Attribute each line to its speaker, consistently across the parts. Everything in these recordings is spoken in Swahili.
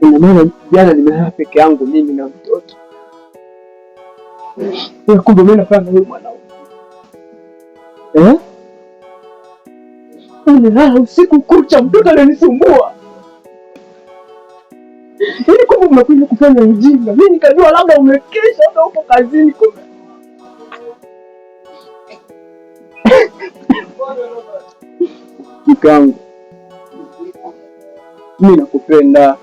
Speaker 1: Ina maana jana nimelala peke yangu mimi na mtoto. Kumbe mimi nafanya na huyu mwanaume. Eh? Nimelala usiku kucha, mtoto ananisumbua. Yaani kumbe umekuja kufanya ujinga. Mimi nikajua labda umekesha, labda upo kazini kumbe. Mke wangu, mimi nakupenda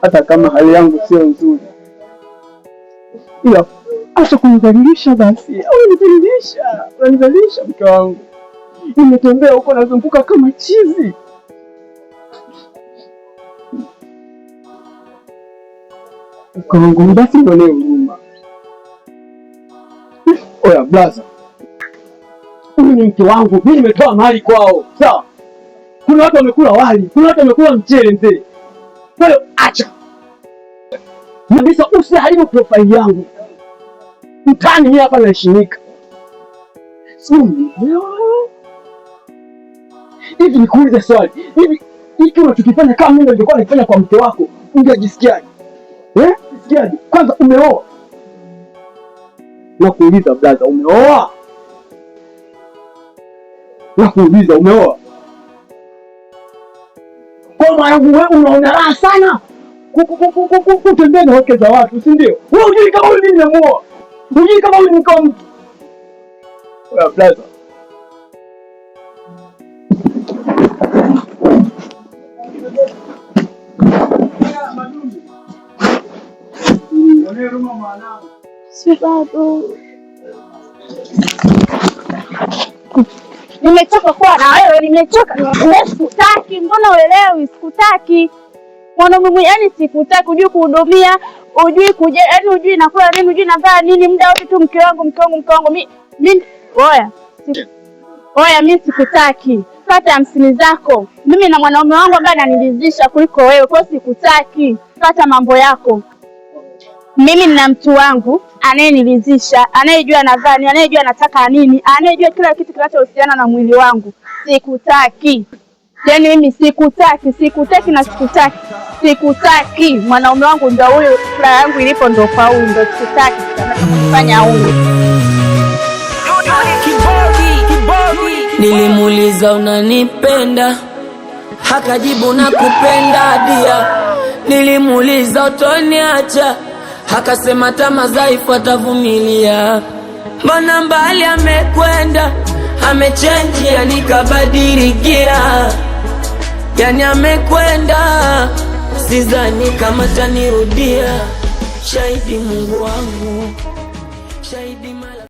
Speaker 1: hata kama hali yangu sio nzuri, ila acha kunidhalilisha basi. Au unidhalilisha, unanidhalilisha mke wangu. Nimetembea huko nazunguka kama chizi. Mke wangu, basi nionee huruma. Oya blaza, huyu ni mke wangu, mimi nimetoa mali kwao, sawa? Kuna watu wamekula wali, kuna watu wamekula mchele mzee. Kwa hiyo acha kabisa, usiharibu profile yangu mtaani. Mimi hapa naheshimika, si umeelewa? Hivi nikuulize swali, hivi hiki unachokifanya kama mimi ningekuwa nikifanya kwa mke wako ungejisikiaje? Eh? Jisikiaje? Kwanza umeoa? Nakuuliza blaza, umeoa? Nakuuliza umeoa? Kwa mwanangu wewe unaona raha sana kutembea na wake za watu, si ndio? Wewe hujui kama huyu mimi nimemuoa, hujui kama huyu ni mtu. Oya blaza,
Speaker 2: Si bado nimechoka kuwa na wewe, nimechoka. Sikutaki, mbona uelewi? Sikutaki mwanaume mwenye, yani sikutaki. Hujui kuhudumia, hujui kuje, yani hujui nakula nini, hujui navaa nini, muda wote tu mke wangu, mke wangu, mke wangu. Mi oya, oya, mi sikutaki. Pata 50 zako. Mimi na mwanaume wangu ambaye ananiridhisha kuliko wewe, kwa hiyo sikutaki. Pata mambo yako. Mimi nina mtu wangu anayeniridhisha, anayejua navaa nini, anayejua nataka nini, anayejua kila kitu kinachohusiana na mwili wangu. Sikutaki. Yaani mimi sikutaki, sikutaki na sikutaki. Sikutaki. Mwanaume wangu ndo huyu, furaha yangu ilipo ndo kwa huyu, ndo sikutaki. Anachofanya huyu.
Speaker 3: Nilimuuliza unanipenda, akajibu nakupenda dia. Nilimuuliza utoniacha, akasema tamaa dhaifu atavumilia. Mbona mbali amekwenda, amechenji yani kabadili gia, yani amekwenda, sidhani kama tanirudia. Shahidi Mungu wangu.